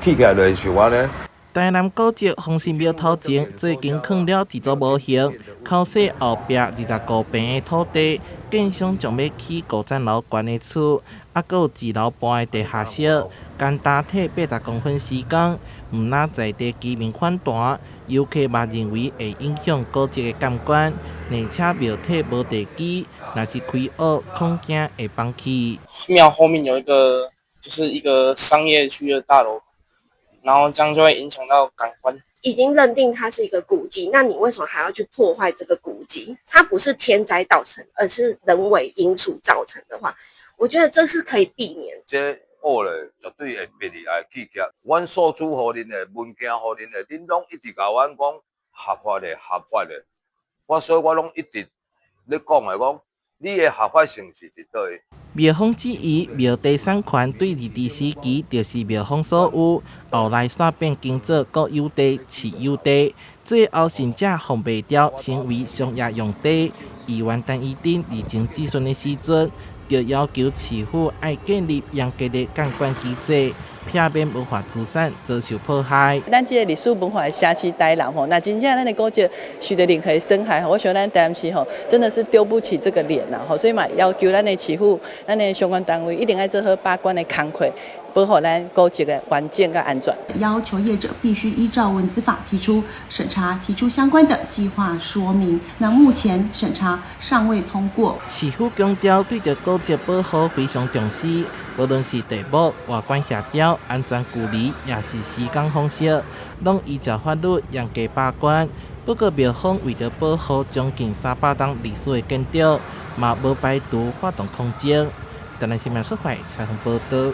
起起來就是像按呢。台南古蹟風神廟頭前最近囥了一組模型，口細後壁25坪的土地，建商將欲起五層樓懸的厝，猶閣有一樓半的地下室，干焦提80公分施工，毋但在地居民反彈，遊客嘛認為會影響古蹟的感觀，而且廟體無地基，若是開挖恐驚會崩去。廟後面有一個，就是一個商業區的大樓。然後這樣就會影響到感官。已經認定它是一個古蹟，那你為什麼還要去破壞這個古蹟？它不是天災造成，而是人為因素造成的話，我覺得這是可以避免。這挖咧絕對會變來起價。阮數據予恁的，文件予恁的，恁攏一直共阮講合法的，合法的。我所以我攏一直咧講的講，你的合法性是佇佗位？廟方質疑廟地產權對日治時期就是廟方所有，後來煞變更做國有地、市有地，最後甚至放袂牢，成為商業用地。議員陳怡貞日前質詢的時陣，就要求市府愛建立嚴格的監管機制，避免文化資產遭受破壞。咱這個歷史文化的城市台南吼，若真正咱的古蹟受著任何損害吼，我想咱台南市吼真的是丟不起這個臉啦吼，所以嘛要求咱的市府、咱的相關單位一定愛做好把關的工課，保護咱古蹟的完整佮安全。要求業者必須依照文資法提出審查，提出相關的計劃說明。那目前審查尚未通過。市府強調對著古蹟保護非常重視，無論是地目、外觀協調、安全距離，抑是施工方式，攏依照法律嚴格把關。不過廟方為著保護將近300冬歷史的建築，嘛無排除發動抗爭。台南新聞採訪報導。